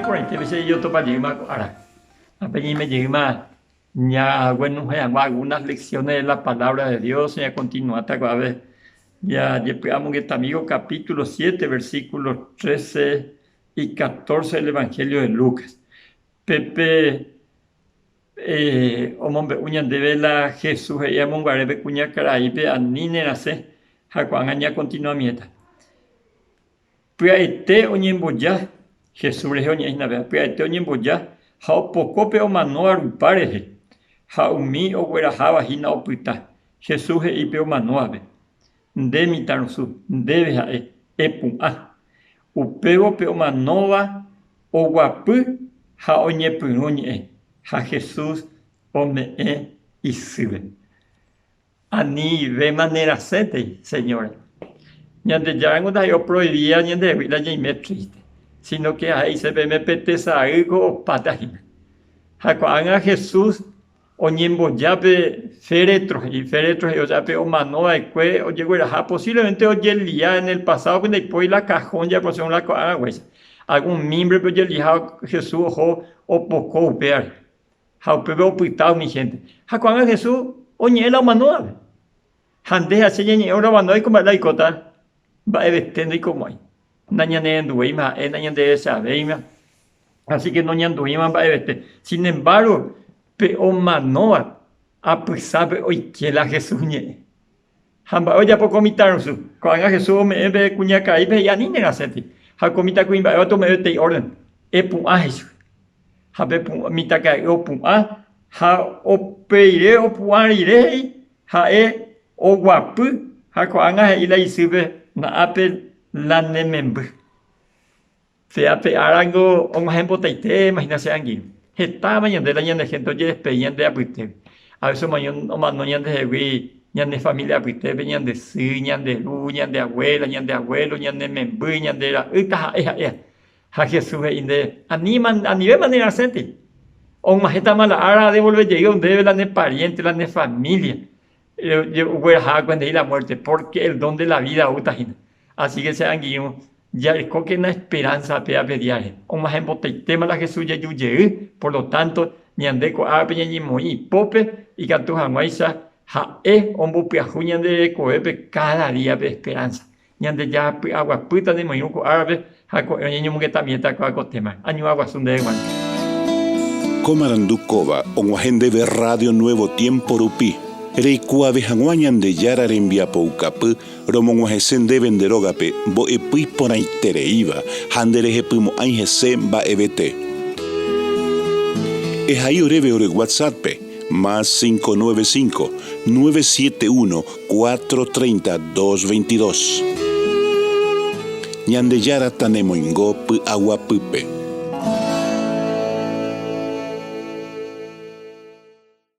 Iporãitépe che jotopa jeýma ko ára. Ápe ñaime jeýma ñaguenohẽ hag̃ua algunas lecciones de la palabra de Dios, ñakontinuáta ko'ápe jajepy'amongetami ko capítulo 7, versículos 13 y 14 del Evangelio de Lucas. Pépe omombe'u ñandéve la Jesús he'i amonguare pe kuñakaraípe ani nerasẽ ha ko'ág̃a ñakontinuamiéta. Pya'ete oñemboja, Jesús rehe oñe'ẽ hína péva, pya'ete oñemboja ha opoko pe omanóva rupa rehe, ha umi ogueraháva hína opyta. Jesús he'i pe omanóvape, Nde mitãrusu, ndéve ha'e, epu'ã. Upévo pe omanóva oguapy ha oñepyrũ oñe'ẽ, ha Jesús ome'ẽ isýpe. Anivéma nerasẽtei, señora. Ñandejárango ndaha'éi oprohibíva ñandehegui la ñaime triste, sino que ha'e he'ise peẽme pe tesaýko opáta hína. Ha ko'ág̃a Jesús oñemboja pe féretro, he'i féretro he'i osea pe omano va'ekue ojegueraha posiblemente ojelia en el pasado pe ndaipóri la cajón japoséva la ko'ág̃aguáicha. Algún mímbrepe ojeliha Jesús oho opoko upévare. Ha upépe opyta umi hénte. Ha ko'ág̃a Jesús oñe'ẽ la omanóvape. Ha nde ha che ñañe'ẽ la omanóva oiko mba'e la oikóta, mba'evete ndoikomo'ãi. Nañanerenduvéima ha'e, nañanderechavéima. Así que noñanduĩva mba'evete. Sin embargo, pe omanóva apysápe oike la Jesús ñe'ẽ. Ha mba'e ojapo ko mitãrusu? Ko'ág̃a Jesús ome'ẽ pe kuñakaraípe he'i ani nerasẽti. Ha ko mitãkuimba'éva tome'ẽ peteĩ órden, Epu'ã he'i chupe. Ha pe mitãkaria'y opu'ã ha upeire opu'ã rire he'i ha'e oguapy ha ko'ág̃a he'i la isýpe na'ápe la ne memby. Péa pe árango og̃uahẽmbotaitéma hína che angirũ. Hetáma ñande la ñane hénte ojedespedi ñande apytégui. A veces omano ñandehegui ñane familia apytépe, ñande sy, ñande ru, ñande abuela, ñande abuelo, ñane memby, ñande ra'y, taha'e ha'éva. Ha Jesús he'i ndéve, Aníma, anivéma nerasẽtei. Og̃uahẽtama la ára adevolve jeývo ndéve la ne pariente, la ne familia ogueraha va'ekue ndéi la muerte, pórke el don de la vida oúta hína. Así que che angirũ, Jarekókena esperánsa péva pe diáre. Og̃uahẽmbotaitéma la Jesús jeju jey, por lo tánto, ñande ko árape ñañemoĩ ipópe ikatu hag̃uáicha ha'e ombopyahu ñande rekovépe káda día pe esperánsa. Ñandejára py'aguapýta nemoirũ ko árape ha ko'ẽrõ ñañomongetamiéta kóva ko témare. Añuã guasu ndéve g̃uarã. Ko marandu kóva og̃uahẽ ndéve Radio Nuevo Tiempo rupi, reikuaave hag̃ua Ñandejára rembiapoukapy Romog̃uahẽse ndéve nde rógape mbo'epy iporãitereíva ha nderehepymo'ãi hese mba'evete. Ehai oréve ore WhatsApp-pe, más 595, 971, 430, 222. Ñandejára tanemoingo py'aguapýpe.